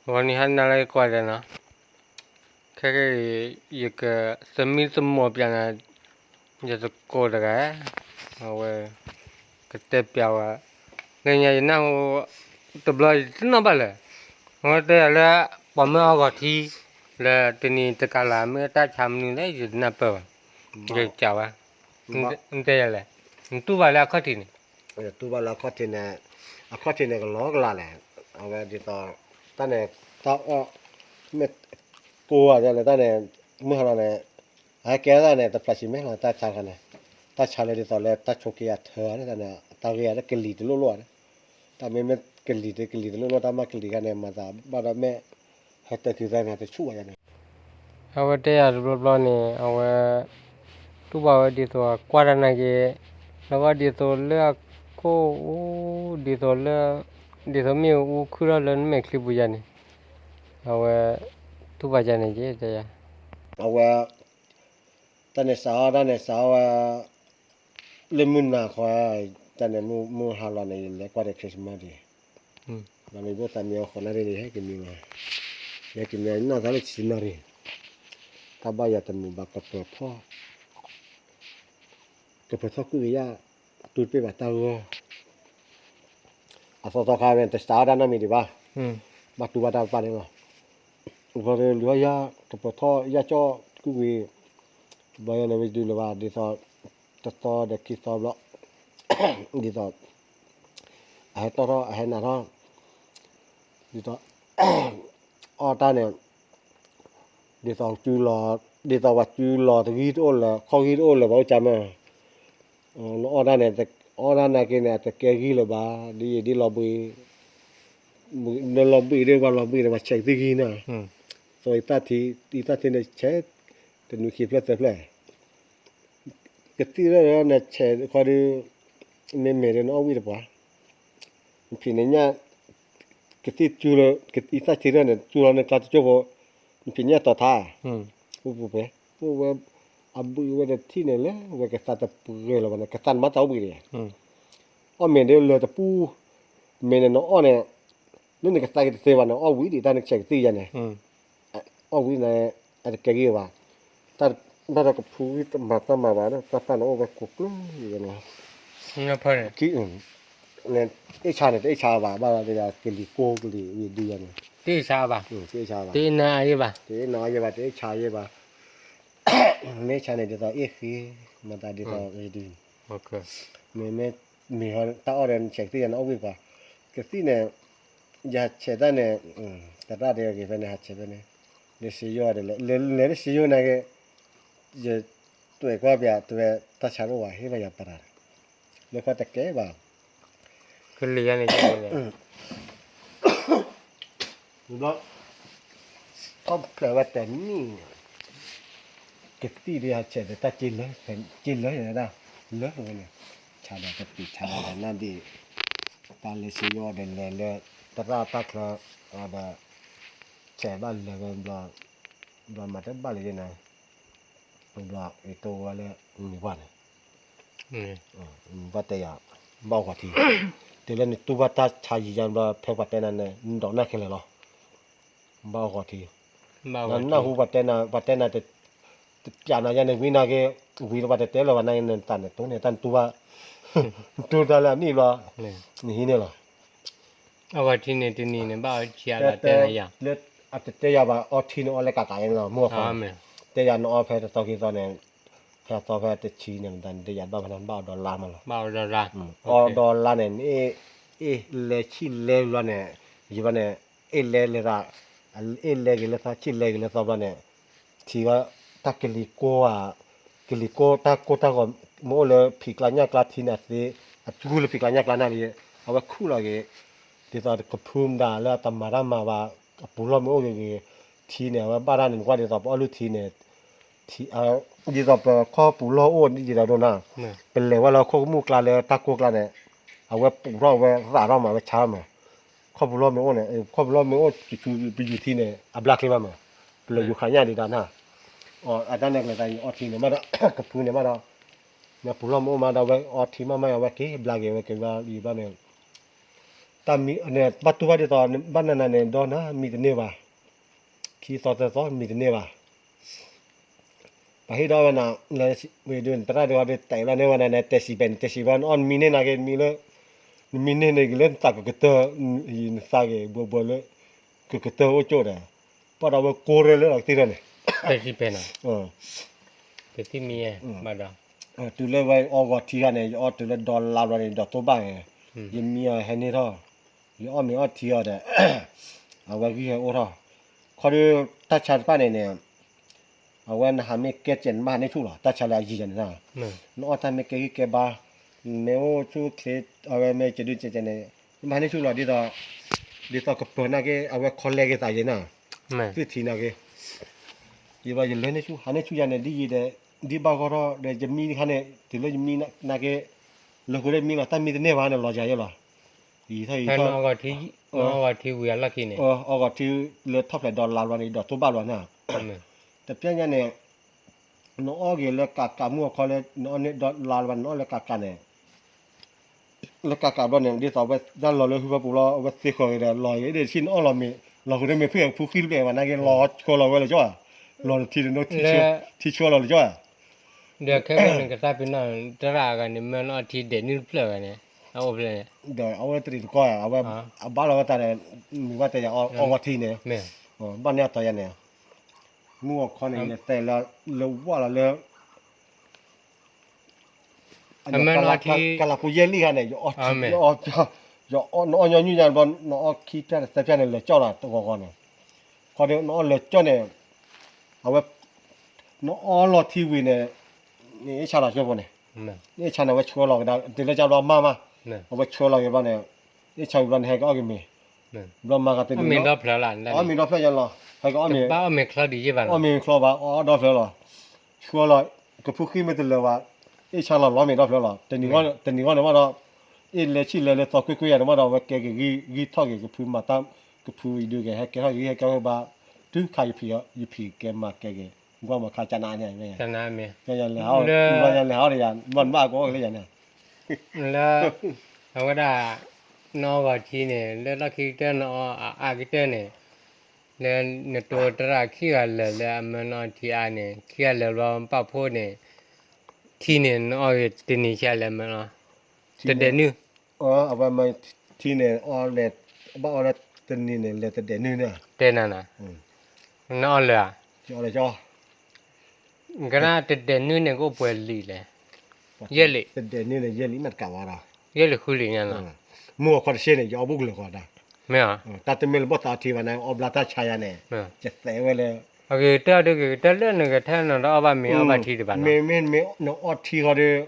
ဂီၤနံၤဟါနၤလၢယကွၢ်ဒီးနီၤ, ခဲကနံၣ်အံၤ ယကသမံသမိးပျးနၤ ယသကိးတဂၤ, အဝဲ ကတဲပျးဝဲ, လၢညါယနၢ်ဟူ တဘျီယတနီၣ်ဘၣ်လၢၤ, အဝဲတဲယၤလၢ ပှၤမၢအဂီၤထံ လၢတနံၤတကးလၢ် မ့ၢ်တၢ်ဆါမနုၤလဲၣ် ယတနၢ်ပၢၢ်ဘၣ်, ယကးဝဲ, နတဲယၤလဲၣ်, နတူၢ်ဘၣ်လၢအခီၣ်ထံးန့ၣ် တူၢ်ဘၣ်လၢအခီၣ်ထံးန့ၣ်, အခီၣ်ထံးန့ၣ်ကလီကလီလဲၣ်, အဝဲဒ်သိး တၢ်န့ၣ် တၢ်အီၣ် မ့ၢ်ကိးဂၤဒဲးလၢတၢ်န့ၣ်, မုၢ်ဟါလီၤန့ၣ်, အဟဲကဲသးန့ၣ် တဖျးဆံမဲာ်လီၤ တၢ်ဆါခါန့ၣ်, တၢ်ဆါလၢဒ်သိးလၢတၢ်ဆိးက့ယၤထၢန့ၣ် တၢ်ဂ့ၢ်အတကလံၤတလိၣ်လိၣ်ဧါ, တၢ်မ့မ့ၢ်ကလံၤတကလံၤတလိၣ်လိၣ် တၢ်မၤကလံၤခါန့ၣ် မၤသးဘၣ်ဒီးမ့ၢ် ဟဲတၢ်ခံသၢန့ၣ် တဆူၣ်ဝဲယၤန့ၣ် အဝဲတဲယၤတဘျီဘျီန့ၣ် အဝဲ တူၢ်ဘၣ်ဝဲဒ်သိးကွၢ်တၢ်နာ်က့, လၢဘၣ်ဒ်သိးလၢအခိၣ်အူ, ဒ်သိးလၢ, ဒ်သိးမ့ၣ်အူခုၣ်ထီၣ်လၢနမဲာ်ချံပူၤယၤန့ၣ်, အဝဲ တူၢ်ဘၣ်ယၤန့ၣ်က့တဲယၤ, အဝဲ တၢ်န့ၣ်စးအီၣ် တၢ်န့ၣ်စးအီၣ်ဝဲ လၢမုၢ်နၤခီ, တၢ်န့ၣ်မုၢ်ဟါလီၤန့ၣ် ယလဲၤကွၢ်ဒီး Christmas ဒံး, ဒီးမ့ၢ်ဘၣ်သးမ့ၢ်အီၣ်ဃီနၣ်ရံၣ်န့ၣ် ယဟဲက့ၤမံလီၤ, ယဟဲက့ၤမံနီၢ်သးလၢဆံနၣ်ရံၣ်, တၢ်ဘၣ်ယၤတမုာ်ဘၣ်ကပၢၤထီၣ် ကပၢၤထီၣ်ကူၣ်ကယၢ်, တူၢ်တပ့ၢ်ဘၣ်တၢ်ဂီၢ်, အသီသီခါန့ၣ် တစးအီၣ်တၢ်နီတမံၤဒံးဘၣ်, ဘၣ်တူၢ်ဘၣ်တၢ်ပာ်န့ၣ်လီၤ, အဃိန့ၣ် လုၢ်အီၣ်ယၢ် ကပၢၤထီၣ်ယၢ်ကၠီၣ်ကူၣ်က့ၤ, ဘျီယဲန့ၣ် ဝဲဒုးလၢၤဘၣ် ဒ်သိး တသီဒီးခံသီဘျီ, ဒ်သိး အဟဲတီၢ်ထီၣ် အဟဲနးထီၣ်, ဒ်သိး အီၣ်တၢ်န့ၣ် ဒ်သိး ဒ်သိးပှၤစုလီၤတဂံၢ်တအိၣ်လၢၤ ခီၣ်ဂံၢ်တအိၣ်လၢၤ ပှၤအိၣ်ကၢ်မၢ်, နအီၣ်တၢ်န့ၣ် အီၣ်တၢ်နာ်က့န့ၣ် အတကဲဂံၢ်လၢၤဘၣ်, ဒ်ယဒ်လီၤဘှံး, နလီၤဘှံးဒီး ပှၤလီၤဘှံးဒီး ပှၤဆဲးကသံၣ်ဂံၢ်နီၤ, သီအံသၣ်ထံ အံသၣ်ထံန့ၣ်ဆဲး, တနွံခံဖျၢၣ်သၢဖျၢၣ် ကသံၣ်လၢနဆဲးခီဒီး, မ့မ့ၢ်ဒီးနအီၣ်ဝံၣ်တပှၤ, နဖံးနညၣ်, ကသံၣ်ကၠူလၢ အံသၣ်ထံတဖျၢၣ်န့ၣ် ကၠူလီၤနကျါတကၠိဖိ, နဖံးနညၣ်တီၤထါ, ပူၤပူၤပှဲၤ, ပူၤဝဲ, အဘှံးဝဲဒီးထံၣ်န့ၣ်လၢဝဲကသါတပှဲၤလၢၤဘၣ်န့ၣ် ကသါန့ၣ်မ့ၢ်တၢ်အီၣ်ဘှံးဒံး, အီၣ်မ့ၢ်ဒီးလၢတပူၤ, မ့ၢ်န့ၣ်နအီၣ်န့ၣ် လၢနကသါက့ၤတသ့ဘၣ်န့ၣ် အီၣ်ဝံၤဒံးတၢ်နဆဲးကသံၣ်ယၤန့ၣ်, အီၣ်ဝံၤန့ၣ် အတကဲဂံၢ်ဘၣ်, တၢ်ဘၣ်ဒီးကဖူတမၤတၢ်မၤဘၣ်ဒီး တၢ်သၣ်န့ၣ်အိၣ်ဝဲကိးကျၢၢ်ယၤန့ၣ်, အ့ၣ်ဆါန့ၣ် တအ့ၣ်ဆါဘၣ် ဘၣ်ဒီးကလံၤကိၢ်ကလံၤဝံၤဒံးယၤန့ၣ်, တအ့ၣ်ဆါဘၣ်, တအ့ၣ်ဆါဘၣ်, တအ့ၣ်နါယဲဘၣ်, တအ့ၣ်နါယဲဘၣ် တအ့ၣ်ဆါယဲဘၣ်, မ့ၢ်ဆါန့ၣ်ဒ်သိးအ့ၣ်ဃ့, မၤသးဒ်သိးဒ် မ့မ့ၢ် မ့ၢ်တၢ်အီၣ်ဒီးနဆဲးကသံၣ်ယၤန့ၣ် အီၣ်ဝံၤပှၤ, ကသံၣ်န့ၣ် ယဆဲးတၢ်န့ၣ် သရၣ်တဲဂ့ၤဖဲန့ၣ် ဟးဆဲးဖဲန့ၣ်, လၢစ့ယိၣ်ဒ်လဲၣ် လဲၤလၢစ့ယိၣ်နာ်က့, ယတွဲၢ်ကွၢ်ပျး တဝဲတၢ်ဆါတအိၣ်ဘၣ် ဟ့ၣ်လီၤယၤပရၤ, လၢခီတကဲဘၣ်, ကလံၤယၤန့ၣ် ဘျီ ထီၣ်ဖျဲးဝဲတနံၣ်န့ၣ်, ကသံၣ်ဒ်ဟးဆဲးဒီးတၢ်က့လၢ, က့လၢဒၣ်, လၢဝဲန့ၣ်, ဆါဒီးကပံာ်ဆါဒီးနၢ်ဒံး, တၢ်လၢစ့ယိၣ်ဒီးလဲၤလၢ, သရၣ်တၢ်ချၢ, ဒီး, ဆဲးဘၣ်လဲၤဝဲဘျီ, ဘျီမၤတဘၣ်လၢယဲန့ၣ်, ဘျီယတိၢ်ဝဲလၢ, မုၢ်ဝါန့ၣ် ဘၣ်တဲယၤ, ဘၣ်အီၣ်ဂီၤထံ, တုၤလၢနတူၢ်ဘၣ်တၢ်ဆါယံာ်ယါဘျီ ဖဲပှၤတဲနၤန့ၣ် နဒိးနၢ်ခဲလၢာ်လီၤ, ဘၣ်အီၣ်ဂီၤထံ, နနၢ်ဟူပှၤတဲနၤ, ပှၤတဲနၤ, တပျးနၤယါန့ၣ် ဝံၤနာ်က့, ဝံၤလၢပှၤတတဲလၢၤဘၣ်နာ်က့န့ၣ် တၢ်န့ၣ်တိၢ်န့ၣ် တၢ်နတူၢ်ဘၣ်, နတူၢ်တၢ်လၢအနံၣ်ဘျီ, နဟံးန့ၢ်လီၤ အဝဲထံန့ၣ်တနံၤန့ၣ် ဘၣ်အီၣ်ဆံးအါလီၤ တဲနၤယၤ, လၢအတတဲယၤဘၣ် အီထံန့ၣ်အီၣ်လၢကးကးန့ၣ်လီၤ မုၢ်အဃီ, တဲယၤနအီၣ်ဖဲတသီခံသီန့ၣ်, ဖဲအသီဖဲတဆံန့ၣ် မတၤန့ၣ် တဲယၤဘၣ်ဖဲန့ၣ် ဘၣ်အီၣ်ဒီလါမးလီၤ, အီၣ်ဒီလါန့ၣ် အ့ၣ်လဲဆံၣ်လဲဘျီန့ၣ်, ယဘၣ်န့ၣ်, အ့ၣ်လဲလဲသး, အ့ၣ်လဲက့ၤလၢသီ ဆံၣ်လဲက့ၤလၢသီဘျီန့ၣ်, ထံဝဲတၢ်ကလံၤကိၢ်ဧါ, ကလံၤကိၢ်တၢ်ကိၢ်တၢ်ဂီၤ, မ့ၢ်အိၣ်လၢဖံးကျါညၣ်ကျါထံန့ၣ်သ့, အထူလၢဖံးကျါညၣ်ကျါန့ၣ်, အဝဲခူၣ်လီၤက့ၤ, ဒ်သိးကဖုမတၤလၢအတမၤတၢ်မၤဘၣ်, အပူၤလီၢ်မ့ၢ်အိၣ်ဂ့ၤဂ့ၤ, ထံန့ၣ် အဝဲဘၣ်တၢ်န့ၣ် နကွၢ်ဒ်သိးပအီၣ်လုၢ်ထံန့ၣ်, ဒ်သိးပခီၣ်ပူၤလီၢ်အိၣ်ဒ်သိးဒိၣ်နၤ, ပလဲၤဝဲလၢခိၣ်ကမူၣ်ကျါလၢတၢ်ကိၢ်ကျါန့ၣ်, အဝဲပူၤထီၣ်ဝဲသးထီၣ်မး ဝဲဆါမး, ခီၣ်ပူၤလီၢ်မ့ၢ်အိၣ်န့ၣ်, ခီၣ်ပူၤလီၢ်မ့ၢ်အိၣ်ဆူၣ်ဆူၣ်ပယူၤထံန့ၣ် အဘျါချ့ဘၣ်မး, ပလဲၤယူၤခးညၣ်ဒံးတၢ်နၤ, အတၢ်န့ၣ်ကျဲၤတၢ်အီထံန့ၣ်မးဒီး, ကဖုန့ၣ်မးဒီး, ပူၤလီၢ်မ့ၢ်အိၣ်မးဒီးဝဲအီထံမးမး အဝဲက့ၤဘျါက့ၤဝဲက့ၤဘျါယံၤဘျီန့ၣ်, တၢ်မံန့ၣ် ဘၣ်တူၢ်ဘၣ်ဒ်သိး ဘၣ်နၤနၤန့ၣ် ဒီနၤမံတန့ၢ်ဘၣ်, ခံသီသၢသီမံတန့ၢ်ဘၣ်. ပှၤဟ့ၣ်ဒီးဝဲနၤ လၢဝဲဒၣ် သရၣ်ဒိၣ်ဒီးတဲလီၤန့ၢ်ဝဲနၤန့ၣ် တဲစံးဘဲန့ၣ် တဲစံးဘဲ နအီၣ်နမံန့ၢ်နၤက့ၤ နမံလၢ နမံန့ၢ်န့ၣ်က့ၤလၢနသးကကတၢၢ် နသးက့ၤဘှီဘှီလၢ ကကတၢၢ်အိၣ်ကၠိၣ်ဒီး ပှၤဒီးဝဲကိးရဲလၢအကသ့ၣ်ထီၣ်န့ၣ် တဲစံးဘဲနီၤ တသံၣ်မံ ဘၣ်ဒီး တုၤလၢဝဲအီဂီၤထံဂၤန့ၣ် ယအီၣ်တုၤလၢဒီလါဘျီန့ၣ် ဒီးတိၢ်ဘၣ်န့ၣ် ယမံအီၤဟဲန့ၢ်ထီၣ်, ယအီၣ်မ့ၤအီထံအီၤဒီး အဝဲဂံၢ်ဟဲအိၣ်ထီၣ်, ခီဒုး တၢ်ဆါတဖၣ်န့ၣ်န့ၣ် အဝဲနဟးမ့ၢ်ကဲစဲးနဘၣ်ဟးန့ၢ်ဆူၣ်လီၤ တၢ်ဆါလၢအယံၤယၤန့ၣ်, နအီၣ်တၢ်မ့ၢ်ကဲဂံၢ်ကဲဘါ, မ့ၢ်အိၣ်ဆူၣ်ချ့ အဝဲမ့ၢ်စဲးဒုစဲးကဲးန့ၣ် နဘၣ်ဟးန့ၢ်ဆူၣ်လီၤ ဒ်သိး ဒ်သိးကပၢၤနာ်က့ အဝဲခီလဲက့ၤသးယဲၢ်န့ၣ်, သုထံနာ်က့ ယဘၣ်ယလဲၤန့ၢ်ဆူၣ် ဟးန့ၢ်ဆူၣ်ယၤန့ၣ် ဒ်ယံၤဒီး ဒ်ဘၣ်ဂီၢ်ထီၣ်ဒီး ယမံတခါန့ၣ် တုၤလၢယမံနာ်က့ လၢဃုာ်ဒီးမံလီၤ တၢ်မံတန့ၢ်ဘၣ်န့ၣ် လီၤယၤယဲၢ်လီၤ, ယံၤထီၣ်ယံၤထီၣ် အီဂီၤထံဝံၤအလီၢ်ခံန့ၣ် အီဂီၤထံလၢထီၣ်ဖျဲးဒီလါဘျီန့ၣ် ဒီးတိၢ်ဘၣ်ဘျီန့ၣ်, တပျဲညါန့ၣ် နအီၣ်က့ၤလၢကးကးမုၢ်အခီလၢ နအီၣ်န့ၢ်ဒီလါဘျီ နအီၣ်လၢကးကးန့ၣ် လၢကးကးဘျီန့ၣ် ဒ်သိးဝဲတၢ်လီၤလၢဟုဖၢပူၤလီၤ အဝဲသ့ဃီၤက့ၤဒီး လီၤဂ့ၤဒ်ဆံးနအီၣ်လီၤမ့ၤ လီၤဃုာ်ဒီးမ့ၤဖုၣ် ဖုဃံတဘျဲၣ်ဝဲနာ်က့ လီၤဆှၢလီၤဝဲလၢကၠီ, လီၤထံဒီးနထံဆှၢလီၤလၢကၠီ, ဒီးခဲကနံၣ်ကသၣ်ဖံးနီၣ် တရၣ်အဂၤန့ၣ် မၢနအီထံဒဲးနုၢ်တဖျၢၣ်ဝဲန့ၣ် အအိၣ်ဖျဲၣ်န့ၣ် ဒီးအဝဲတရံးတကီၢ် အဝဲ အဘၣ်လီၤဝဲတၢ်ဒီး မုၢ်ဘၣ်တဲယၤအီဂီၤထံန့ၣ် ဘၣ်န့ၢ်အတီၤယၤန့ၣ် မုၢ်ဂီၤခီန့ၣ် ယသဲးလၢ လၢဝၣ်လီၤလၢ အမၢနအီထံ ကလးပူၤယဲၢ်လံၣ်ခါန့ၣ် ယအီထံ နအီညီနုၢ်ညါဘျီ နအီခံဖျၢၣ်သၢဖျၢၣ်န့ၣ် လဲၤကၠီၣ်လီၤတဂီၤဂီၤန့ၣ်, ခီဒီးနအီလၢကၠီၣ်န့ၣ် အဝဲ နအီလီၤထံဝံၤန့ၣ် နအ့ၣ်ဆါလီၤကၠိဖိန့ၣ်, နအ့ၣ်ဆါန့ၣ် အဝဲဆှၢလီၤကဒါ တုၤလၢကၠီဘျီမါမါ, အဝဲဆှၢလီၤက့ၤဘျီန့ၣ် အ့ၣ်ဆါဝံၤဘျီန့ၣ် ဟဲက့ၤအီၣ်က့ၤမ့ၤ, ဘျီမါကတနံၤ အီၣ်မ့ၤဒီဖျၢၣ်လီၤ အီၣ်မ့ၤဒီဖျၢၣ်ယလီၤ ဟဲက့ၤအီၣ်မ့ၤ, အီၣ်မ့ၤချီဘၣ် အီၣ်ဒီဖျၢၣ်လီၤ, ဆှၢလီၤ ကဖုဃံမ့ၢ်တလၢာ်ဘၣ်, အ့ၣ်ဆါလီၤလီၤမ့ၤဒီဖျၢၣ်လီၤ, တနံၤဂီၢ်န့ၣ်ဘၣ်ဒီး အ့ၣ်လဲၤဆံၣ်လဲၤလၢသီကွ့ၢ်ကွ့ၢ်ယၤန့ၣ်ဘၣ်ဒီး အဝဲကဲက့ၤဂံၢ်ထီၣ်က့ၤ ကဖုမၤတၢ် ကဖုအံၤဒုးက့ၤ ဟဲကဲထီၣ်က့ၤဂံၢ်ဟဲကဲထီၣ်ဘၣ်, တုၤခါယဖံးကဲမၤကဲက့ၤ ကွၢ်မၤခါကနါန့ၣ်, လဲၤဟးအီၣ်ဒီးယၤ ဘၣ်နဘၣ်ကီကလၢယၤန့ၣ် လၢ အဝဲဒၣ် နအီဂီၤထံန့ၣ် လၢလီၢ်ခံကတၢၢ်နအီအအါကတၢၢ်န့ၣ် လၢနတိၤတရၣ်ခံဂၤလၢာ်လၢအမၢနအီထံအါန့ၣ် ခံဂၤလၢာ်ဘျီပာ်ဖှိၣ်န့ၣ် ထံန့ၣ် နအီဂ့ၤတနံၤခံဂၤလၢာ်မၢနအီ တဒဲးနုၢ် အဝဲမၢထံန့ၣ် ဘၣ်အီလၢတနံၤန့ၣ် လဲၤတဒဲးနုၢ်န့ၣ် တဲနၤနၤ နအီလၢာ်ဧါ ကနၣ်တဒဲးနုၢ်န့ၣ် ကအိၣ်ပှဲၤလံာ်လဲၣ်, ယဲၢ်လံာ်, တဒဲးနုၢ်န့ၣ် ယဲၢ်လံာ်မ့ၢ်တကးဘၣ်ဒီး ယဲၢ်လံာ်ဃုလံာ်ညါလီၤ, မုၢ်ဂီၤခီတဆ့န့ၣ် ယအီၣ်ဘူးကလၢာ်ဃီဒီး, မ့ၢ်ဧါ, တၢ်တမ့ၢ်လၢဘီၣ်သးအီထံဘၣ်န့ၣ် အီဘျါတၢ်ဆါယၤန့ၣ်, ယသဲးဝဲလၢ, အဂ့ၤတၢ်ဒုးဂ့ၤတၢ်လၢနဂဲၤထဲနဒီးအီၣ်ဘၣ်မ့ၤအီၣ်ဘၣ်ထံတဘၣ်နီၤ, မ့မ့ၢ်နအီထံဃီဒီး,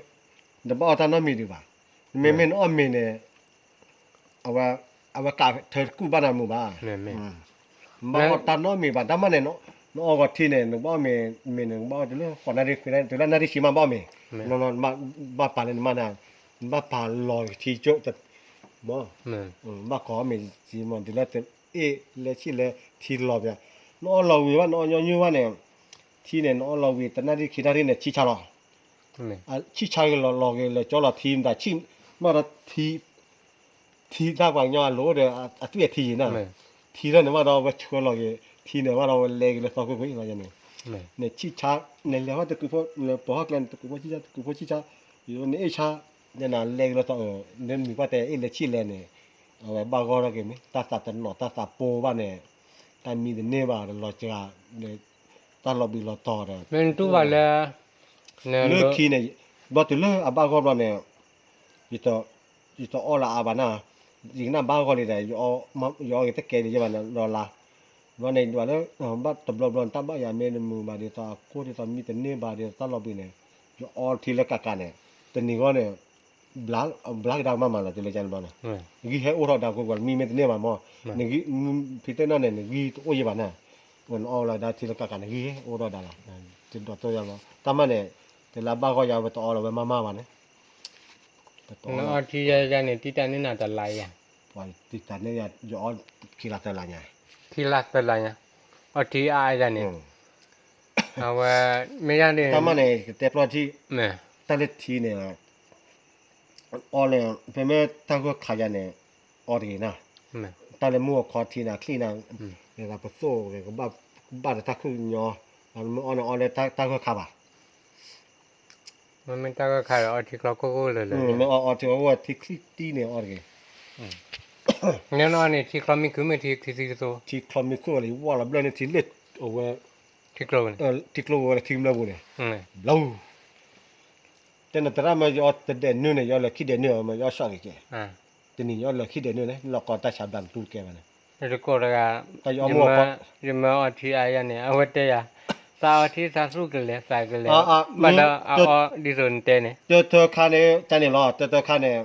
နဘၣ်အီၣ်တၢ်နီတမံၤဒံးဘၣ်, မ့မ့ၢ်နအီၣ်မ့ၤန့ၣ် အဝဲကးထၢတကူၣ်ဘၣ်နၤမုာ်ဘၣ်, နဘၣ်အီၣ်တၢ်နီတမံၤဘၣ် တၢ်မၤန့ၣ် နအီၣ်ဂီၤထံန့ၣ် နဘၣ်အီၣ်မ့ၤ မ့ၤန့ၣ် နဘၣ်အီၣ်တုၤလၢဃိးနၣ်ရံၣ်ခွံနၣ်ရံၣ် တုၤလၢနၣ်ရံၣ်ဆံမးဘၣ်အီၣ်မ့ၤ, ဘၣ်ပာ်လၢနမါန့ၣ်, နဘၣ်ပာ်လီၤထံကၠိၣ်, မ့ၢ်, ဘၣ်ကိးအီၣ်မ့ၤမ့ၢ်တုၤလၢအ့ၣ်လဲၤဆံၣ်လဲၤထံလီၤပျၢၤ, နအီၣ်လီၤဝံၤဘၣ် နအီၣ်ညီနုၢ်ဘၣ်န့ၣ်, ထံန့ၣ် နအီၣ်လီၤဝံၤ တနၣ်ရံၣ်ခံနၣ်ရံၣ်န့ၣ် ဆံၣ်ဆါလီၤ ဆံၣ်ဆါက့ၤလီၤလီၤက့ၤလၢကၠီလီၤထံမတၤဆံၣ်, မ့ၢ်ဒီးထံ, ထံတၢ်ပှၤကညီအလိၤဒီး အသွံၣ်အထံယံၤန့ၣ်, ထံထီၣ်န့ၣ်မ့ၢ်ဒီးဝဲဆှၢလီၤက့ၤ, ထံန့ၣ်မ့ၢ်ဒီး ဝဲလဲၤက့ၤလၢသီကွ့ၢ်ကွ့ၢ်လီၤန့ၣ်, နဆံၣ်ဆါ, နလဲၤဟီၣ်တကုးဖိ, နပှၤဟီၣ်ကျဲန့ၣ် တကုးဖိဆံၣ်ဆါ တကုးဖိဆံၣ်ဆါ, နအ့ၣ်ဆါ, နလဲၤက့ၤလၢသီအၢ, နမံၤပှၢ်တဲအ့ၣ်လဲၤဆံၣ်လဲၤန့ၣ်, အဝဲဘၣ်ဂီၢ်ထီၣ်က့ၤမ့ၢ် တၢ်သးတနီၤတၢ်သးပှီၢ်ဘၣ်န့ၣ်, တၢ်မံတန့ၢ်ဘၣ်ဒီးလီၤစှၤ, တၢ်လီၤဘှံးလီၤတီၤဒီး, မ့ၢ်တူၢ်ဘၣ်လၢ လၢခံန့ၣ်, ဘျီတုၤလၢအဘၣ်ဂီၢ်ဘျီန့ၣ်, ယတအီၣ်လၢအါဘၣ်နၤ, ယကနၣ်ဘၣ်ဂီၢ်လံဒီး, ယအီၣ်က့ၤတကဲလံယဲၢ်ဘၣ်န့ၣ်ဒီးလါ, ဘျီန့ၣ်ဒ်ဘၣ်လၢ, ဘၣ်တဘျီဘျီန့ၣ် တၢ်ဘၣ်ယၤမ့ၢ်တမုာ်ဘၣ်ဒ်သိးအခိၣ်ဒ်သိးမံတန့ၢ်ဘၣ်ဒ်သိးတၢ်လီၤဘှံးန့ၣ်, ယအီထံလၢကးကးန့ၣ်, တနံၤဂီၢ်န့ၣ် ဘျါကဒါကမၣ်မးလီၤ တုၤလၢကန့ၣ်ဘျီန့ၣ်, ဂံၢ်ဟဲအိၣ်ထီၣ်ဒါကိးကွၢ်မံမ့ၢ်တန့ၢ်ဘၣ်မ့ၢ်, နဂံၢ်, ဖံသ့ၣ်နီၣ်န့ၣ် နဂံၢ်တအိၣ်ယဲၢ်ဘၣ်န့ၣ်, နအီလီၤဒါထံလၢကးကးန့ၣ် ဂံၢ်ဟဲအိၣ်ထီၣ်ဒါလီၤ, တဒိးတိၢ်ယၤဘျီ တၢ်မၤန့ၣ်, တုၤလၢအဘၣ်ဂီၢ်ယၤဝဲတအီလီၤဝဲမၤမၤဘၣ်န့ၣ်, နအီထံယဲၢ်ယဲၢ်န့ၣ် တံၢ်တၢ်န့ၢ်နၤတလါယၤ, တံၢ်တၢ်န့ၢ်ယၤ ယအီခံလါသၢလါညါ, ခံလါသၢလါညါ, အီထံအါယၤန့ၣ်, အဝဲ, မ့ၢ်ယၤန့ၣ် တၢ်မၤန့ၣ် ကတဲပျီထံ, တၢ်လၢထံန့ၣ်, အီန့ၣ် ပမ့ၢ်တၢ်ဂိၢ်ခးယၤန့ၣ်, အီၣ်တဂ့ၤနၤ, တၢ်လၢမုၢ်အခီထံနၤ ချံနၤ, ပသိၣ်ဂ့ၤ ကဘၣ်ဒီးတၢ်ခုၣ်ညီ, မ့ၢ်အီၣ်န့ၣ်အီၣ်လၢတၢ်ဂၢၢ်ခါဘၣ်, မ့ၢ်တၢ်ဂၢၢ်ခါဒီးအီထံချီခိၣ်ခိၣ်လၢာ်လၢာ်, မ့ၢ်အီၣ်အီထံချီခိၣ် ထံချံတံၢ်န့ၣ်အီၣ်တဂ့ၤ, နအီၣ်န့ၣ် ထံချီမံခုၣ်မ့ၢ်ထံချံသံကသိ, ထံချီမံခုၣ်လၢယဝီၢ်လီၤဘျၢၣ်န့ၣ် ထံလၢအဝဲ, ထံကျိဝဲလၢထံကမျၢၢ်ပူၤန့ၣ်, ဘျီ တဲနသရၣ်မ့ၢ်ယအီၣ်တဒဲးနုၢ်န့ၣ် ယအီၣ်လၢခံဒဲးနုၢ်မ့ၢ်ယအီၣ်ရှီၣ်က့ၤကဲ, တနံၤယအီၣ်လၢခံဒဲးနုၢ်န့ၣ် လီၢ်ကီတၢ်ဆါဘျါနတူၢ်ကဲဘၣ်န့ၣ်, တကိးတဂၤ, ယမ့ၢ်အီၣ်ထံအါယၤန့ၣ် အဝဲတဲယၤ, သးအီထံသးသူၣ်ကလဲၤသးကလဲၤ, ဘၣ်ဒီးအအီၣ်ဒ်သိးနတဲန့ၣ်, တၢတၢခါန့ၣ် တၢ်န့ၣ်လီၤ တၢတၢခါန့ၣ်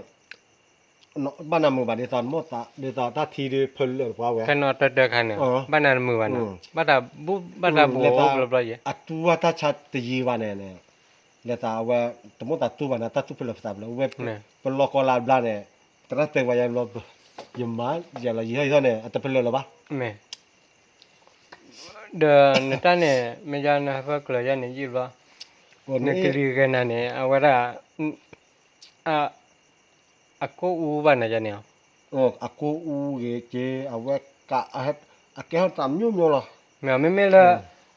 ဘၣ်နၤမုာ်ဘၣ်ဒ်သိးနမိၢ်သး ဒ်သိးတၢ်ထံဒုးဖၢလၢာ်တပှၢ်ဝဲ, ဖဲနတၢတၢခါန့ၣ် ဘၣ်နၤတမုာ်ဘၣ်နီၤ, ဘၣ်တၢ်ဘၣ်တၢ်ဘိးဘျီဘျီယဲ, အတူၢ်ဘၣ်တၢ်ဆါတယံာ်ဘၣ်န့ၣ်, လဲၤသးအဝဲ, တမိၢ်သးတူၢ်ဘၣ်န့ၣ် တၢ်သူၣ်ဖဲလၢာ်ပသးဖဲလၢာ် ဝဲ, ပလီၢ်ကီလၢအဘျါန့ၣ်, သရၣ်တဲဝဲယါဘျီ, ယမၤယလီၤယဟဲအံၤထီၣ်န့ၣ် အတဖဲလၢာ်လၢၤဘၣ်, ဒီးနတၢ်န့ၣ် မ့ၢ်ယါနဟၢဖၢကျၢၤယါန့ၣ်ယံာ်ဘျီ, နကလံၤဂဲၤနၤန့ၣ် အဝဲဒၣ် အကိၢ်အူဘၣ်နၤယါန့ၣ်, အကိၢ်အူဂ့ၤက့ၤ အဝဲကး, အကဲထီၣ်သးမျိးမျိးလီၤ, မ့မ့ၢ်လၢ,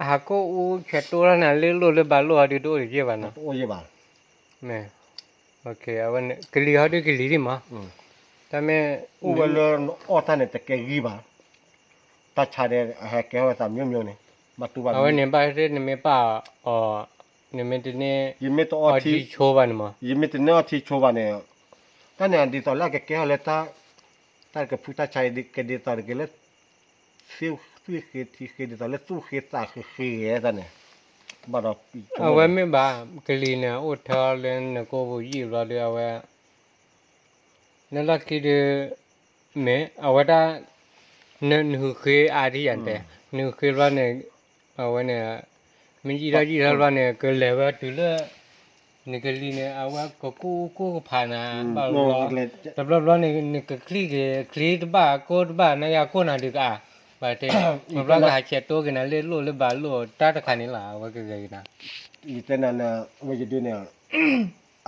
အဟးကိၢ်အူဆဲးတိၢ်ထီၣ်နၤလၢလိၣ်လၢဘၣ်လိၣ်ဟီဒုးတအိၣ်တယံာ်ဘၣ်နီၤ, တအိၣ်ယံာ်ဘၣ်, မ့ၢ်, အဝဲန့ၣ် ကလံၤဟီဒုးကလံၤဒံးမး, တၢ်မ့ၢ်, အိၣ်ဝဲလၢနအီၣ်တၢ်န့ၣ်တကဲဂံၢ်ဘၣ်, တၢ်ဆါဒဲး အဟဲကဲထီၣ်ဝဲသးမျိးမျိးန့ၣ်, ဘၣ်တူၢ်ဘၣ်, အဝဲန့ၣ်ဘၣ်သ့ၣ်နမ့ၢ်ပာ်အီၤ, နမ့ၢ်တန့ၢ်, ယမ့ၢ်တအီထံဆိဘၣ်န့ၣ်မး, ယမ့ၢ်တန့ၢ်အီထံဆိဘၣ်န့ၣ်, တၢ်န့ၣ်ဒ်သိးလၢအကကဲထီၣ်လၢတၢ်, တၢ်ကဖုတၢ်ဆါကဒ်သိးတက့ၤလၢ သွံၣ်ဃ့ထံဃ့ ဒ်သိးလၢသူၣ်ဃ့သးဃ့ဃ့ဂ့ၤတၢ်န့ၣ်, ဘၣ်ဒီး, အဝဲမ့ၢ်ဘၣ်, ကလံၤန့ၣ် အိၣ်ထီလၢနကိာ်ပူၤယံာ်ဘျီဒီး အဝဲ, နလီၢ်ခံဒုး, မ့ၢ်အဝဲဒၣ်, နဟုဃ့အါဒံးယၤတဲ, နဟုဃ့ဘျီန့ၣ်, အဝဲန့ၣ်, မ့ၢ်ယံာ်ထီၣ်ယံာ်ထီၣ်ဘျီန့ၣ် ကလဲၤဝဲတုၤလၢ နကလံၤန့ၣ် အဝဲကကူၣ်ကူၣ်ကဖးနၤ, ဘၣ်, တဘျီဘျီန့ၣ် နကချံက့ၤ ချံတဘၣ် ကိၢ်တဘၣ် နယၤကိၢ်နၤဒုးကအါ, ဘၣ်တဲ, ဘျီဘျီကဟးဆဲးတိၢ်က့ၤနၤလၢလိၣ်လၢဘၣ်လိၣ် တၢ်တခါန့ၣ်လီၤ အဝဲကဂဲၤက့ၤနၤ, ယတဲနၤန့ၣ်, ဝဲယဒုန့ၣ်,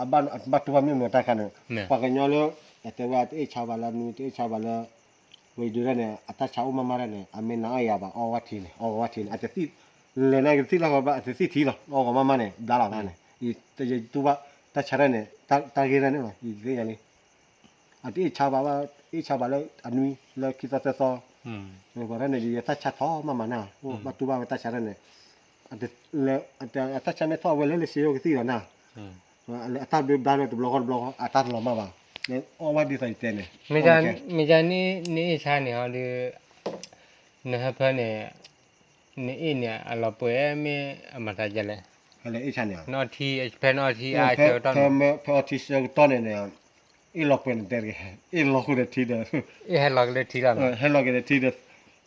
အဘၣ်တူၢ်ဘၣ်မျိးမျိးတၢ်ခါန့ၣ်, ပှၤကညီလၢ, တဲဝဲတအ့ၣ်ဆါဘၣ်လၢနုတအ့ၣ်ဆါဘၣ်လၢ ဝဲယဒုတၢ်န့ၣ် အတၢ်ဆါအိၣ်မးမးတၢ်န့ၣ် အမ့ၢ်နအီၣ်ယၤဘၣ် အီၣ်ဝဲထံန့ၣ် အီၣ်ဝဲထံန့ၣ် အတသ့ၣ်, လဲၤန့ၣ်ကသ့ၣ်လီၢ်ကီဘၣ် အတသ့ၣ်ထံလီၤ အီၣ်ဂီၤမးမးန့ၣ် ဘျါလီၤတၢ်န့ၣ်, ယတူၢ်ဘၣ်တၢ်ဆါတၢ်န့ၣ် တၢ်ဂ့ၢ်တၢ်န့ၣ်လီၤ ယသ့ၣ်ညါလံ, အတအ့ၣ်ဆါဘၣ်, အ့ၣ်ဆါဘၣ်လၢအနွံ လၢခံသီသၢသီ, ပှၤတၢ်န့ၣ်ဒ်ယတၢ်ဆါထီၣ်မးမးနၤ, ဘၣ်တူၢ်ဘၣ်ဝဲတၢ်ဆါတၢ်န့ၣ်, အတၢ်ဆါမ့ၢ်ထီၣ်ဝဲလၢလၢစ့အိၣ်ကသံၣ်လီၤနၤ အတၢ်ဘျါဘျါလၢတဘျီဃီတဘျီဃီ အတၢ်တလီၤမၢ်ဘၣ်, အီၣ်ဝဲဒ်သိးယတဲန့ၣ်, မ့ၢ်ယါနအ့ၣ်ဆါန့ၣ်ဟီဒီး, နဟၢဖၢန့ၣ်, နအ့ၣ်န့ၣ် အလီၤပှဲၤမ့ၢ်အမၤသးဒ်လဲၣ်, ဖဲနအီထံဆၢကတီၢ်န့ၣ်, ဖဲအီထံဆၢကတီၢ်န့ၣ်န့ၣ်, အ့ၣ်လီၤပှဲၤန့ၣ်တဲတဂ့ၤ, အ့ၣ်လီၤဃုာ်ဒီးထံဒီး, ဟဲလီၤက့ၤဒီးထံဒီး,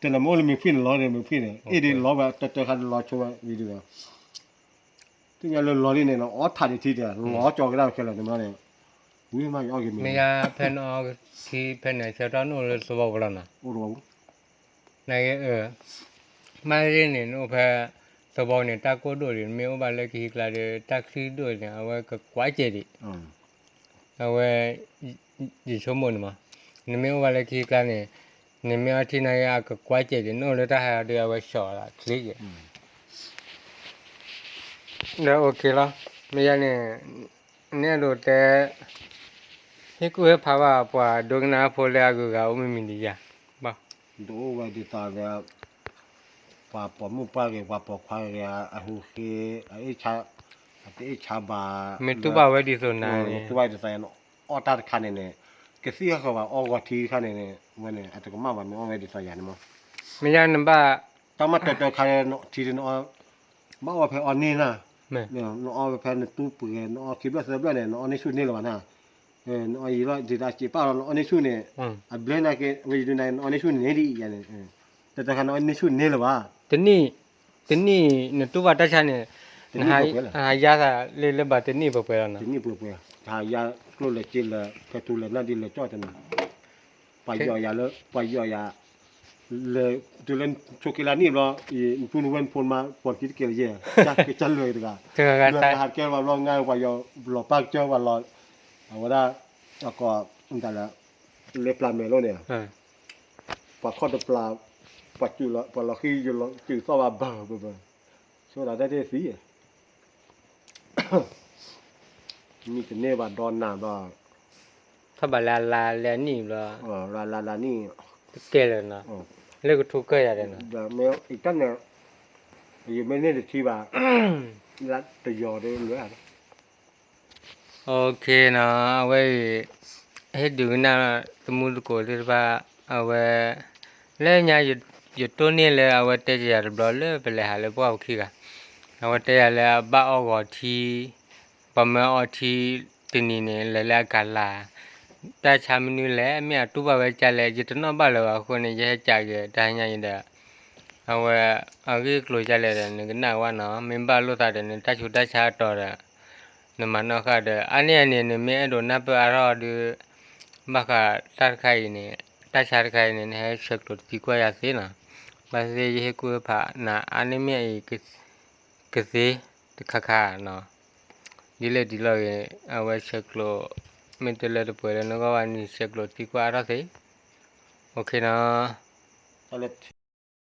တဲလီၤမ့ၢ်အိၣ်လၢမ့ၢ်ဖှံၣ်န့ၣ်လီၤဒီးမ့ၢ်ဖှံၣ်န့ၣ် အ့ၣ်ဒ်လီၤဝဲတၢ်တၢ်ခါန့ၣ်လီၤဆိဝဲဝံၤဒီး သ့ၣ်ညါလၢလီၤလံန့ၣ် နအီၣ်ထးဒံးထံဒီး လီၤကၠီကဒါခဲလၢာ်န့ၣ်မ့ၢ်န့ၣ်, ဝံၤမးယအီၣ်က့ၤမ့ၢ်, မ့ၢ်ယါဖဲနအီထံဖဲနဆၢကတီၢ်နအိၣ်လၢသဝီပူၤလီၤနီၤ, အိၣ်တဝီပူၤ, နဂ့ၤ, မ့ၢ်ဂ့ၤန့ၣ် နအိၣ်ဖဲသဝီန့ၣ် တၢ်ကိၢ်ဒိၣ်ဒံး နမ့ၢ်အိၣ်ဘၣ်လၢကဟံးကျါဒီး တၢ်ချံဒိၣ်န့ၣ် အဝဲကကွၢ်စဲးဒံး အဝဲ, ယဆိကမိၣ်န့ၣ်မး, နမ့ၢ်အိၣ်ဘၣ်လၢခံကျါန့ၣ်, နမ့ၢ်အီထံနၤဂ့ၤ အကကွၢ်စဲးဒံး နအိၣ်လၢတၢ်ဟးဒီး အဝဲဆီၣ်လီၤချ့က့ၤ, ဒီး OK လီၤ, မ့ၢ်ယါန့ၣ်, နအဲၣ်ဒိးတဲ, ဟ့ၣ်ကူၣ်ဟ့ၣ်ဖးဘၣ်ပှၤဒိကနၣ်ဖိလၢအဂုၤအဂၤအိၣ်မ့ၢ်မံၤဒံးယါ, ဘၣ်, ဒ်အိၣ်ဝဲဒ်သိးဒီး ပှၤပိာ်မုၣ်ပှၢ်ဂ့ၤ ပှၤပိာ်ခွါဂ့ၤ အဟူးဃ့, အအ့ၣ်ဆါ, အတအ့ၣ်ဆါဘၣ်, မ့ၢ်တူၢ်ဘၣ်ဝဲဒ်သိးနၤန့ၣ်, မ့ၢ်တူၢ်ဘၣ်ဒ်သိးယၤန့ၣ်, အီၣ်တၢ်တခါန့ၣ်န့ၣ်, ကသံၣ်ဃီဘၣ်အီၣ်ဂီၤထံတခါန့ၣ်န့ၣ်, ဝဲန့ၣ် အတကမၣ်ဘၣ်မ့ၢ်အီၣ်ဝဲဒ်သိးယၤန့ၣ်မး, မ့ၢ်ယါနဘၣ်, တၢ်မၤတၢတၢခါန့ၣ် ထံဒ်နအီၣ်, ဘၣ်အီၣ်ဖဲအီၣ်န့ၢ်နၤ, နအီၣ်ဝဲဖဲနတူၢ်ပှဲၤ နအီၣ်ခံဘျီသၢဘျီန့ၣ် နအီၣ်န့ၢ်ဆူၣ်န့ၢ်လၢၤဘၣ်နၤ, နအီၣ်ယံာ်လီၤ ဒ်သိးစံးပာ်လီၤ နအီၣ်န့ၢ်ဆူၣ်န့ၣ်, အဘျဲနၤက့ ဝဲယဒုနၤ နအီၣ်န့ၢ်ဆူၣ်န့ၢ်ဒ်အံၤယၤန့ၣ်, တၢတၢခါနအီၣ်န့ၢ်ဆူၣ်န့ၢ်လၢၤဘၣ်, တနံၣ်, တနံၣ်နတူၢ်ဘၣ်တၢ်ဆါန့ၣ်, နဟးယါသးလၢလၢဘၣ်တနံၣ်ပှဲၤပှဲၤလီၤနီၤ, တနံၣ်ပှဲၤပှဲၤ, ဟးယါကျိၣ်လဲၤစ့လၢ ဖဲထူလဲၤနၢ်ဒ်လဲၤကၠီၣ်တနီၤ, ပှၤယီၤယၤလၢ ပှၤယီၤယၤ လၢ တုၤလၢဆိးက့လါနံၣ်ဘျီ, နပုၢ်နဝဲၢ်နဖိနမါ ပိာ်ခံတကဲလၢယဲၢ်, ကစၢ်လွဲၢ်တဂၤ, လွဲၢ်တဂၤဟးကဲဘၣ်ဘျီ ငါပှၤယီၤလီၤပၢ်ကစၢၢ်ပှၤလီၤ, အဝဲဒၣ်, အကိး, တၢ်လၢ လၢပျၢၤမဲာ်လိၤန့ၣ်, ပှၤခီၣ်တပျၢၤ, ပှၤလီၤဃံၤ စူၤသီၣ်ဘၣ်ဘၢၣ်ဘၢၣ်ဘၢၣ်, ဆိဒၣ်တၢ်တသံ, မ့ၢ်တန့ၢ်ဘၣ်ဒီးနၤဘၣ်, ထီၣ်ဘၣ်လၢအလါလၢအနံၣ်ဘျီ, လါလါနံၣ်, တကဲလၢၤနီၤ, လၢကထိကၢၢ်ယၤဒီးနီၤ, အတၢ်န့ၣ်, ယမ့ၢ်န့ၢ်တထံၣ်ဘၣ်, လါတယီၤဒီးလွဲၢ် OK နီၤ, အဝဲအံၤ ဟ့ၣ်ဒုးကနၣ်သမူသကိးသ့ၣ်တဖၣ်, အဝဲ, လၢညါယတိၢ်န့ၢ်လၢအဝဲတဲယၤတဘျီလၢပလဲၤဟးလၢပှၢ်ပူၤခံဂၤ, အဝဲတဲယၤလၢအဘၣ်အီၣ်ဂီၤထံ, ပှၤမၢအီထံတနံၤန့ၣ် လဲၤလၢအကလၤ, တၢ်ဆါမနုၤလဲၣ် မ့ၢ်အတူၢ်ဘၣ်ဝဲကလဲၣ် ယတနီၣ်ဘၣ်လၢၤဘၣ်အဃိန့ၣ် ယဟဲကးက့ၤတၢ်ဟါညါအံၤဒီး, အဝဲ, အဂ့ၢ်အကျိၤကလဲၣ်ဒီး နကနၣ်ဝဲနီၤ, မ့ၢ်ဘၣ်လိာ်သးဒီး နတၢ်ဆူးတၢ်ဆါအတီၤဒီး, နမၤနီၣ်ဃာ်ဒီး အါန့ၢ်အန့ၣ် နမ့ၢ်အဲၣ်ဒိးနၢ်ပၢၢ်အါထီၣ်ဒီး, ဘၣ်ဃးတၢ်တခါအံၤန့ၣ်, တၢ်ဆါတခါအံၤန့ၣ် နဟဲဆဲးကျိးသံကွၢ်ယၤသ့နီၤ, ဘၣ်သ့ၣ်သ့ၣ်ယဟ့ၣ်ကူၣ်ဖးနၤ အါန့ၢ်မ့ၢ်အံၤ ကသ့တခါခါနီၤ, ဒ်လဲၣ်ဒ်လဲၣ်ဂ့ၤ အဝဲဆဲးကျိး, မ့ၢ်တလၢတပှဲၤလၢနဂီၢ်ဘၣ်န့ၣ် ဆဲးကျိးသံကွၢ်အါထီၣ်သ့, OK နီၤ, တၢ်လၢ